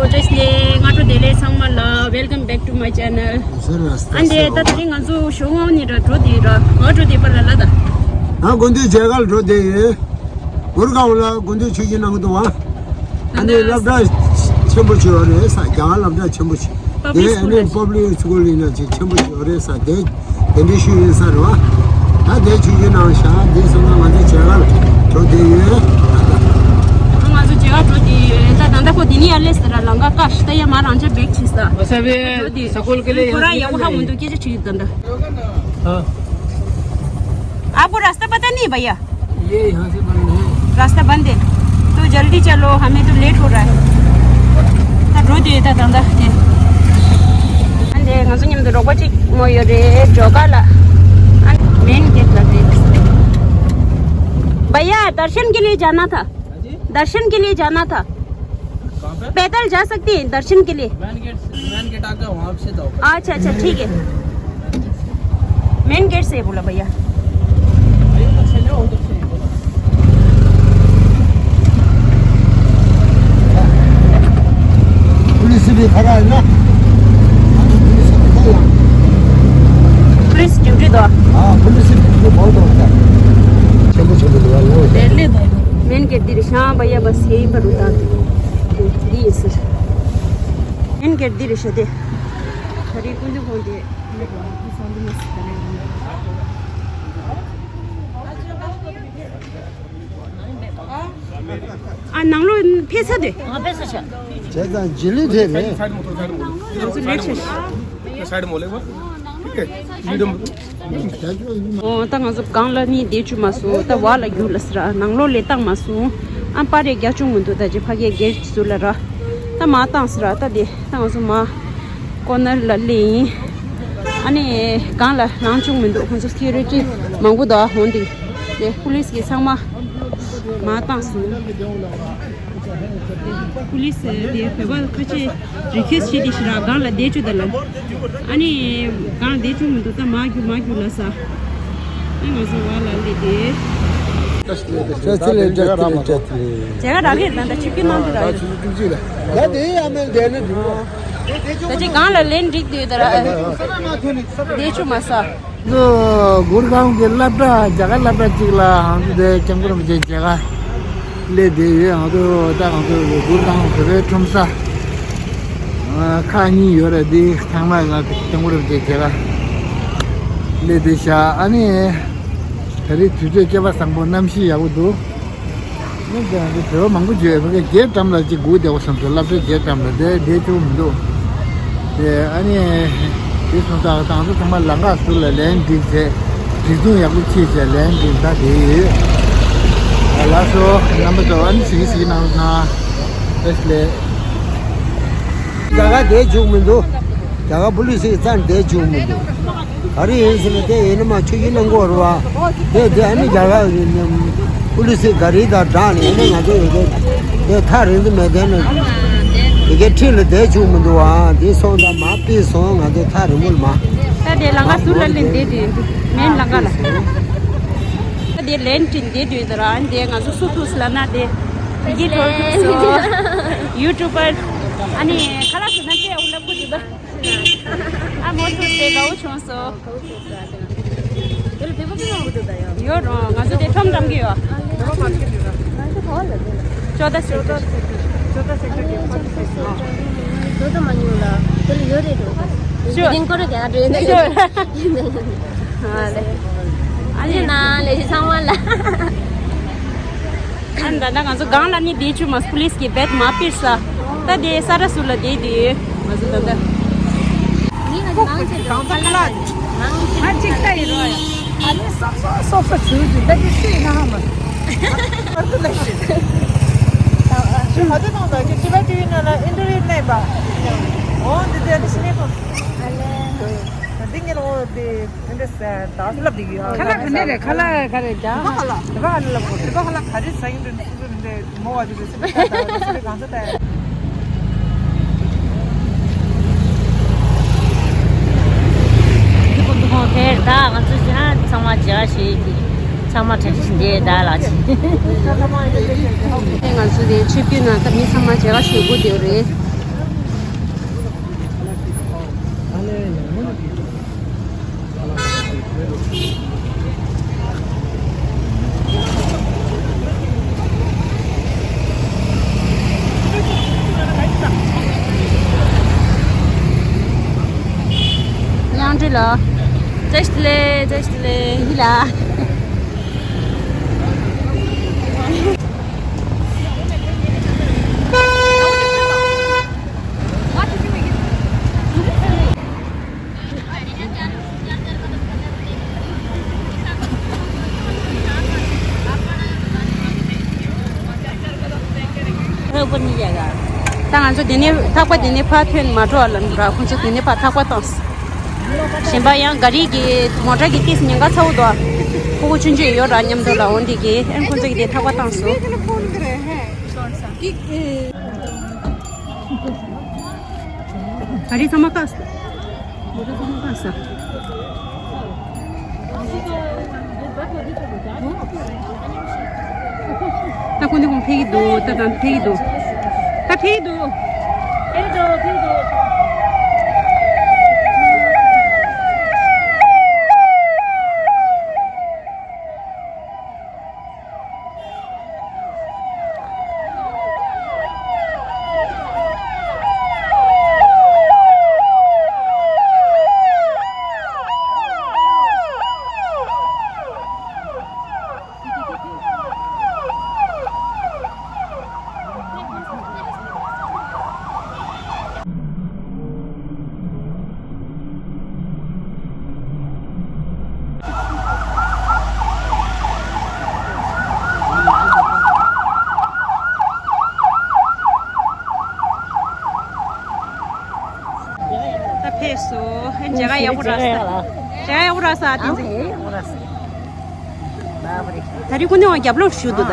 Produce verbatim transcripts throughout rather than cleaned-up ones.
བཀྲ་ཤིས་བདེ་ལེགས། སྔ་དྲོ་བདེ་ལེགས་ཚང་མ་ལ། Welcome back to my channel. ཨ་འདི་ད་དེ་རིང་ང་ཚོ་ཞོགས་སྔ་ནས་འདྲ་འགྲོ་དེ་འདྲ་ག་འགྲོ་དེ་པ་ལ་ལ་ད། ང་དགོན་སྡེ་མཇལ་ཁར་འགྲོ་དེ་ཡོད། གུར་སྒང་ལ་དགོན་སྡེ་ཆོས་ཀྱི་གནང་གི་འདུག་བ། ཨ་ནི་སློབ་གྲྭ་ཆེན་པོ་ཆེ་བ་རེད་ས། རྒྱ་གར་སློབ་གྲྭ་ཆེན་པོ་ཆེ། དེ་ཨ་ནི་པབ་ལིག་སི་ཀུལ་ཡིན་ན་ཅིག་ཆེན་པོ་ཆེ་བ་རེད་ས། དེ་དེ་འདྲའི་ཤུལ་ཡིན་ས་རེད་བ། ད་དེ་ཆོས་ཀྱི་གནང་ཤག་དེ་སོང་ན་ང་ཚོ་མཇལ་ཁར་འགྲོ་དེ་ཡོད། ང་ཚོ་མཇལ་ཁར་འགྲོ་དེ་ཡོད། ད་ད་ལྟ་ཁོ་དེ་ནི་ཡར་སླེབས་ས་ར་ལམ་ཁ་བཀག་ཤག་ད་ཡ་མ་རང་ཅག་བེག་ཕྱིན་ས། वो सब ये འགྲོ་དེ་स्कूल के लिए ཁོ་རང་ཡག་པོ་ཧ་མི་འདུག་སྐད་ཆ་དྲིས་ད་ད། हाँ। आपको रास्ता पता नहीं है भैया? ये यहाँ से बंद है। रास्ता बंद है। तो जल्दी चलो, हमें तो लेट हो रहा है। ད་འགྲོ་དེ་ད་ད་ད་དེ། ཨ་འདི་ང་ཚོ་མཉམ་དུ་རོགས་པ་གཅིག་མོ་ཡོད་རེད། ཇོ་ག་ལ། ཨ། मेन गेट ལ་དེ། भैया, दर्शन के लिए जाना था। हाँ जी। दर्शन के लिए जाना था। कहाँ पे? पैदल जा सकते हैं दर्शन के लिए। मेन गेट से, मेन गेट आके वहाँ से जाओ। अच्छा, अच्छा, ठीक है। मेन गेट से बोला भैया। भैया, उधर से जाओ, उधर से बोला। पुलिस भी खड़ा है ना? पुलिस खड़ा है। पुलिस ड्यूटी तो। हाँ, पुलिस ड्यूटी बहुत होता है। चलो, चलो, चलो। मेन गेट दे रहे हैं भैया, बस यहीं पर उतार दो। ये सर। मेन गेट दे रहे हैं। खरी कुंदु बोल दे। ཨ་ནང་ལོགས་ཕེབས་ས་དེ། ང་ཕེབས་ས་ཆ། བྱས་ཙང་རྗེས་ལུས་དེ་རེད། ང་ཚོ་ལེགས་ཤ། साइड में बोलेगा। ठीक है। वीडियो में ཨོ་ད་ང་ཚོ་སྒང་ལ་ནི་བསྡད་བཅུག་མ་སོང་། ད་བ་ལ་རྒྱུག་ལ་ཟེར་ནང་ལོགས་ལ་བཏང་མ་སོང་། ཨ་པར་རེ་རྒྱག་བཅུག་མི་འདུག་ད་ཅི་ཕ་གིའི་སྒེར་གྱི་ཟུར་ལ་ར། ད་མ་བཏང་ཟེར་ར། ད་དེ་ད་ང་ཚོ་མ་ཀོ་ནར་ལ་སླེབས་ཡིན། ཨ་ནི་སྒང་ལ་ལངས་བཅུག་མི་འདུག་ཁོང་ཚོ་སི་ཀུ་རི་ཊི་མང་པོ་འདུག་ཨ་འོང་དུས་དེ་པུ་ལིས་ཀྱིས་ཚང་མ་མ་བཏང་སོང་། པུ་ལིས་དེ་བོད་པ་ཁ་ཆེ་རི་ཁེ་སི་བྱེད་དེ་ཤི་ར་སྒང་ལ་བསྡད་བཅུག་ད་ལ། ཨ་ནི་སྒང་ལ་བསྡད་བཅུག་མི་འདུག་ད་མ་རྒྱུག་མ་རྒྱུག་ལ་ས། ཨ་ང་ཚོ་བ་ལ་སླེབས་དེ། ཅ་ཅི་ལེ་ཅ་ཅི་ལེ། ཇ་ག་རག་གི་ད་ད་ཆུ་ཀི་ནང་དུ་རག་གི། ད་དེ་ཡ་མེད་དེ་ནི་འགྲིག་གོ། ད་ཅི་སྒང་ལ་ལེན་འགྲིག་དུས་ད་ར། བསྡད་བཅུག་མ་ས། ཚོ་གུར་སྒང་གི་སློབ་གྲྭ་རྒྱ་གར་སློབ་གྲྭ་གཅིག་ལ་ཧང་ཚུ་དེ་སྐྱབས་མགོན་རིན་པོ་ཆེ་མཇལ་ཁ་སླེབས་བསྡད་ཡོད། ཧང་ཚུ་ད་ཧང་ཚུ་གུར་སྒང་བོད་པའི་ཁྲོམ་ས་ཁག་གཉིས་ཡོད་རེད། འདི་ཚང་མ་ང་སྐྱབས་མགོན་རིན་པོ་ཆེ་མཇལ་ཁ་སླེབས་བསྡད་ཤག་ཨ་ནི་ད་རེས་དུས་ཚོད་སྐལ་བ་བཟང་པོ་གནམ་གཤིས་ཡག་པོ་འདུག་ཨ་ནི་དེ་ང་ཚོ་བོད་པ་མང་པོ་ཡོད། ཕ་གི་རྒྱའི་འགྲམ་ལ་ཅིག་སྒུག་བསྡད་དགོས་བསམ་སོང་། སློབ་གྲྭའི་རྒྱའི་འགྲམ་ལ་དེ་བསྡད་ཆོག་མི་འདུག་དེ་ཨ་ནི་དེ་སོང་ཙང་ད་ང་ཚོ་ཚང་མ་ལམ་ཁ་ཟུར་ལ་ལན་འགྲིག་བྱས། གྲོན་ཆུང་ཡག་པོ་ཕྱེས་བྱས་ལན་འགྲིག་ད་དེ་ཡོད། ལགས་སོ་རྣམ་པ་ཚོ། ཨ་ནི་གཟིགས་གཟིགས་གནང་གནང་། བཀྲ་ཤིས་བདེ་ལེགས། རྒྱ་གར་བསྡད་བཅུག་མི་འདུག་རྒྱ་གར་པུ་ལི་སིས་རྩ་ནས་བསྡད་བཅུག་མི་འདུག་ག་རེ་ཡིན་ཟེར་ན་དེ་ཡིན་ན་མ་ཆུ་ཡིན་ན་འགོར་བ། དེ་དེ་ཨ་ནི་རྒྱ་གར་པུ་ལི་སི་ག་རེ་དང་འདྲ་ནས་ཡིན་ན་ང་ཚོ་ཡོད་དེ་དེ་ཐག་རིང་དུ་མེད་དེ་ན། དེ་གའི་འཁྲིས་ལ་བསྡད་བཅུག་མི་འདུག་ཨ་དེ་སོང་ཙང་མ་ཕེབས་སོང་། ང་ཚོ་ཐག་རིང་པོ་ལ་མ། ད་དེ་ལམ་ཁ་ཟུར་ལ་ལེན་བསྡད་དུས་མེན་ལམ་ཁ་ལ། ད་དེ་ལན་དྲིན་བསྡད་དུས་ད་ར་ཨ་ནི་དེ་ང་ཚོ་སུ་ཐུག་ལབ་ན་དེ་ཡི་ཐོར་ཐུག་སོ། ཡུ་ཊུབ་པར་ཨ་ནི་ཁ་ལག་ཟ་ན་དཔེ་འུ་ལབ་གི་འདུག་ད། ཨ་མོ་ཐུག་དེ་དགའ་བོ་བྱུང་སོང་། ཡོད་རུང་ང་ཚོ་དེ་ཁྲོམ་འགྲམ་གི་ཡོད། चौदह सेक्टर। चौदह सेक्टर के फोर्टी सिक्स। ཨ་ནི་ང་ཚོ་ག་པར་ལ་འགྲོ་ཡིན་ན། ཤོ། ཨ་ནི་ན་ལས་ཤི་ཚང་མ་ལ། ཨ་ནི་ད་ལྟ་ང་ཚོ་སྒང་ལ་ནི་བསྡད་བཅུག་མ་སོང་། པུ་ལི་སི་གིས་བེད་མ་ཕེབས་ས། ད་དེ་ས་ར་སུ་ལ་བསྡད་དེ་ང་ཚོ་ད་ལྟ། གང་ས་ཁ་ལག་ང་གཅིག་ལྟ་ཡིན་རོགས་ཡ། ཨ་ནི་སོབ་སོབ་སོབ་སོབ་བྱུང་ཅིག་ད་དེ་སུ་ཡིན་ན་ཧ་མ་སོང་། ཨར་ཏུ་ལེ་ཤི། ཁ་ཏུ་ནང་ད་ཅི་ཅི་བ་ཏི་བི་ནང་ལ་ཨིན་ཊར་བིའུ་གནང་པ། འོ་འདི་དེ་ཨ་ནི་ཤི་ནས་ཐོན། ཨ་ལེ། འདི་ངེད་ལ་འོ་དེ། ཁ་ལག་ག་ནས་རེད། ཁ་ལག་ག་རེ་རྒྱ། ཁ་ལག་ཁ་ལག་ཁ་རེ་རྒྱ། ཁ་ལག་ཁ་ལག་ཁ་ལག་ཁ་ལག་ག་རེ་ཟ་ཡིན་རེད། སུ་སུ་རེད་འདྲེ་མོ་བ་ཅི་རེད། སུ་རེད་ད་ད་སུ་རེད་གང་ས་ད། ཁོང་ཁེར་ད་ང་ཚོ་ཅི་ཧ་ཚང་མ་མཇལ་ཁ་བྱེད་ཀྱི་ཚང་མ་གྲ་སྒྲིག་བྱེད་འདྲེ་ད་ལ་ཅི། ང་ཚོ་དེ་ཆིབས་བསྒྱུར་ནང་ད་མི་ཚང་མ་མཇལ་ཁ་ཞུ་དགོས་དེ་རེད། ལ། བཀྲ་ཤིས་བདེ་ལེགས། བཀྲ་ཤིས་བདེ་ལེགས། ཡིན་ལ། ད་ང་ཚོ་འདི་ནས་ཐག་པ་འདི་ནས་ཕར་ཐོན་མ་འགྲོ་བ་ལ་འདྲ། ཁོང་ཚོ་འདི་ནས་ཕར་ཐག་པ་བཏང་། གཞན་པ་ཡང་ག་རེ་གི་མོ་ཊ་གི་ཏིས་ཉེན་ཁ་ཚ་བོ་དོ། ཕྲུ་གུ་ཆུང་ཆུང་ཡོད་ར་མཉམ་དུ་ལ། འོ་འདི་གི་ཨན་ཁོང་ཚོ་གི་དེ་ཐག་པ་བཏང་སོང་། ག་རེ་ཚང་མ་བཀག་སོང་། མོ་ཊ་ཚང་མ་བཀག་སོང་། ད་ཁོང་ཚོ་ཁོང་ཕེབས་ཀྱི་འདུག་ད་ད་ཕེབས་ཀྱི་འདུག་ད་ཕེབས་ཀྱི་འདུག་ཕེབས་ཀྱི་འདུག་ཕེབས་ཀྱི་འདུག་ད་ཕེབས་སོང་། ཨེ་མཇལ་ཁ་ཡག་པོ་རག་སོང་། མཇལ་ཁ་ཡག་པོ་རག་སོང་། ཨ་དེ་ཚེ། ད་རེས་ཀུན་ནས་རྒྱབ་ལོགས་ཞུ་འདུག་ད།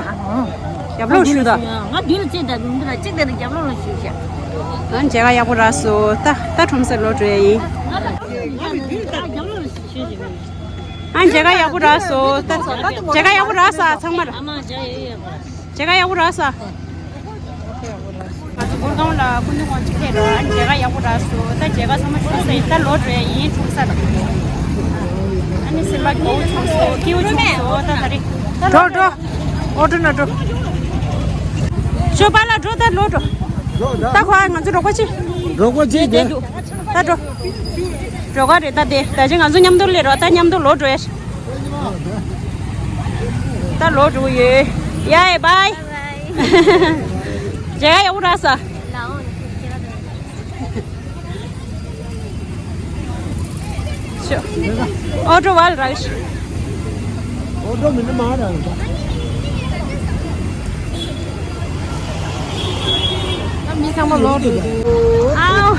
རྒྱབ་ལོགས་ཞུ་ད། ང་འདི་ལ་བཙལ་ད་འདུག་འདི་ལ་གཅིག་དེ་ལ་རྒྱབ་ལོགས་ལ་ཞུ་ཤག་ཨ་མཇལ་ཁ་ཡག་པོ་རག་སོང་། ད་ད་ཁྲོམ་སར་ལོག་འགྲོ་ཡ་ཡིན། ཨ་མཇལ་ཁ་ཡག་པོ་རག་སོང་། ད་མཇལ་ཁ་ཡག་པོ་རག་སོང་ཚང་མར། མཇལ་ཁ་ཡག་པོ་རག་སོང་། ང་ཚོ་གུར་ཁང་ལ་སྐུ་མདུན་དབང་ཆེན་ཕེབས་རོགས། ཨ་ནི་མཇལ་ཁ་ཡག་པོ་རག་སོང་། ད་མཇལ་ཁ་ཚང་མ་བྱུང་ཟེར། ད་ལོག་འགྲོ་ཡ་ཡིན་ཁྲོམ་སར། ཨ་ནི་སེམས་པ་སྐྱོ་བོ་བྱུང་སོང་། སྐྱིད་པོ་བྱུང་སོང་། ད་ད་རེས་ད་འགྲོ་འགྲོ། ཨོ་འགྲོ་ན་འགྲོ། ཞོ་པ་ལ་འགྲོ། ད་ལོག་འགྲོ། ད་ཁོ་ང་ཚོ་རོགས་པ་བྱེད། རོགས་པ་བྱེད་དེ། ད་འགྲོ། འགྲོ་ག་རེད་ད་དེ། ད་ཅི་ང་ཚོ་མཉམ་དུ་སླེབས་རོགས། ད་མཉམ་དུ་ལོག་འགྲོ་ཡ། ད་ལོག་འགྲོ་ཡོད། ཡ་ཨེ་བའི། མཇལ་ཁ་ཡག་པོ་རག་སོང་། ཨོ་ཊོ་ཝལ་རག་ཤི། ཨོ་ཊོ་མི་ནི་མ་རག་ད་མི་ཚང་མ་ལོག་འགྲོ་འདུག་ཨའོ།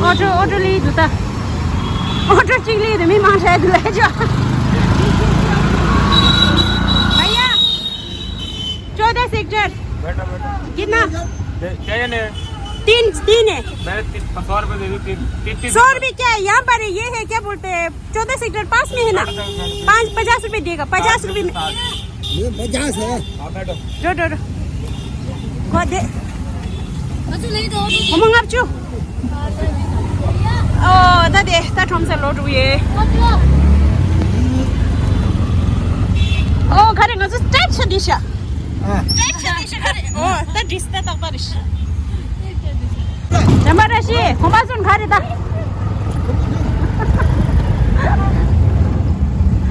ཨོ་ཊོ་ཨོ་ཊོ་ལི་འདུག་ད། ཨོ་ཊོ་གཅིག་ལས་དེ་མི་མང་ཆེ་དེ་ལས་ཆོག་ཨ་ཡ། चौदह सेक्टर। बेटा, बेटा। कितना? क्या, क्या ये ने? तीन, तीन है। मैंने तीन, सौ रुपए दे दी, तीन, तीन, तीन। सौ रुपए क्या है? यहाँ पर है, ये है, क्या बोलते हैं, चौदह सेक्टर पास में है ना? पाँच, पचास रुपए देगा, पचास रुपए में। ये पचास है। हाँ, बैठो। रो, रो, रो। को दे। ཁོ་མོ་ལྔ་བཅུ། ཨོ་ད་དེ་ད་ཁྲོམ་སར་ལོག་འགྲོ་ཡེ། ཨོ་ག་རེ་ང་ཚོ་སྟྲེཆ་ཆ་འདི་ཤ། སྟྲེཆ་ཆ་འདི་ཤ་ག་རེ། ཨོ་ད་འདྲིས་ད་རྟག་པ་རེད་ཤ། དྲན་པ་ར་ཤི་གོམ་པ་སོན་ག་རེ་ད།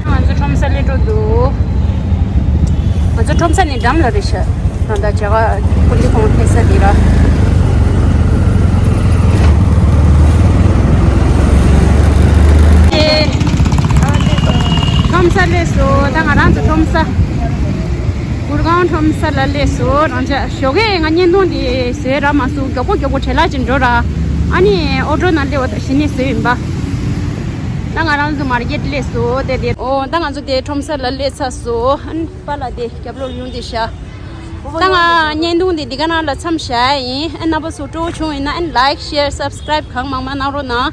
ང་ཚོ་ཁྲོམ་ས་སླེབས་འགྲོ་འདུག་ང་ཚོ་ཁྲོམ་ས་ནས་འགྲམ་ལ་རེད་ཤག་ད་ལྟ་མཇལ་ཁ་སྐུ་མདུན་ཁོང་ཕེབས་ས་འདི་ར། ཨེ། ཁྲོམ་ས་སླེབས་སོང་། ད་ང་རང་ཚོ་ཁྲོམ་ས། གུར་ཁང་ཁྲོམ་ས་ལ་སླེབས་སོང་། རང་ཅག་ཞོགས་ཀས་ང་བརྙན་ཐུང་འདི་བཟོས་རག་མ་སོང་། མགྱོགས་པོ་མགྱོགས་པོ་བྲེལ་ལ་ཅིག་འགྲོ་ར། ཨ་ནི་ཨོ་ཊོ་ནང་སླེབས་པ་ད་གཞི་ནས་བཟོས་ཡིན་པ། ད་ང་རང་ཚོ་མར་ཀེཊ་སླེབས་སོང་། དེ་དེ་ཨོ་ད་ང་ཚོ་དེ་ཁྲོམ་ས་ལ་སླེབས་ཚར་སོང་། ཨ་ནི་པཱ་ལགས་དེ་རྒྱབ་ལོགས་ཡོང་དེ་ཤག་ད་ང་བརྙན་ཐུང་དེ་འདི་ག་ནང་ལ་མཚམས་བཞག་ཡིན། ཨ་རྣམ་པ་ཚོ་སྤྲོ་བོ་བྱུང་ཡིན་ན་ཨ་ནི་ལའིཀ་ཤེར་སབ་སི་ཀྲའིབ་གང་མང་མང་གནང་རོགས་གནང་།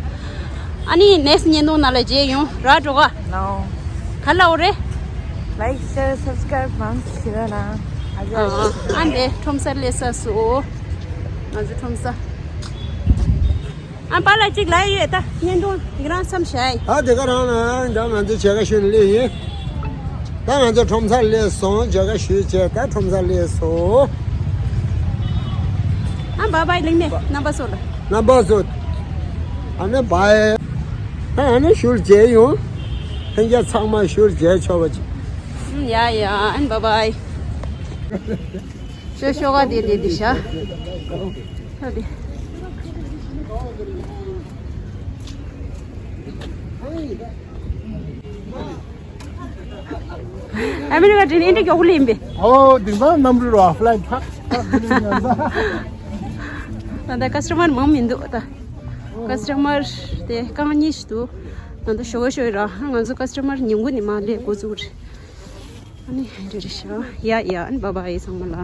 ཨ་ནི་ནེགསི་བརྙན་ཐུང་ནང་ལ་མཇལ་ཡོང་། ར་འགྲོ་ག་ནའོ། ག་ལ་འོ་རེད། ལའིཀ་ཤེར་སབ་སི་ཀྲའིབ་མང་ཞིག་བྱེད་རོགས་གནང་། ཨ་ཨ་འདི་ཁྲོམ་སར་སླེབས་ཚར་སོང་། ང་ཚོ་ཁྲོམ་ས། ཨ་པཱ་ལགས་གཅིག་ལབ་ཡོད། ད་བརྙན་ཐུང་འདི་ག་རང་མཚམས་བཞག་ཡིན། ད་དེ་ག་རང་ལ་ད་ང་ཚོ་མཇལ་ཁ་ཞུས་ནས་སླེབས་ཡིན། ད་ང་ཚོ་ཁྲོམ་སར་སླེབས་སོང་། མཇལ་ཁ་ཞུས་བྱས་ད་ཁྲོམ་སར་སླེབས་སོང་། ཨ་བཱའི་བཱའི་གླིང་ནས་རྣམ་པ་ཚོ་ལ། རྣམ་པ་ཚོ། ཨ་ནི་བའི། ཨ་ནི་ཞུར་མཇལ་ཡོང་། ལྷན་རྒྱས་ཚང་མ་ཞུར་མཇལ་ཆོག་པ་ཅིག་ཡ་ཡ་ཨན་བ་བའི། ཤོ་ཤོ་ག་དེ་དེ་དེ་ཤ། ཧ་དེ། ཨ་མི་རི་ཀ་དྲིན་ཨིན་དྲི་མགྱོགས་པོ་ལེན་པས། ཨོ་དེང་སང་གནམ་གྲུ་རོ་ཧྥ་ལའི་ཊི་ཧྲག་ཧྲག་དེ་ནས་ཉན་ས། ད་ལྟ་ཀ་སི་ཊ་མར་མང་མི་འདུག་ད། ཀ་སི་ཊ་མར་དེ་རྐང་གཉིས་ཤིག་འདུག་ད་ལྟ་ཞོ་ག་ཞོ་གི་ར་ང་ཚོ་ཀ་སི་ཊ་མར་ཉིན་གུང་ནས་མ་སླེབས་འགོ་བཙུགས་རེད། ཨ་ནི་རེ་རེ་ཤོ་ཡ་ཡ་ཨ་ནི་བ་བ་ཡི་ཚང་མ་ལ།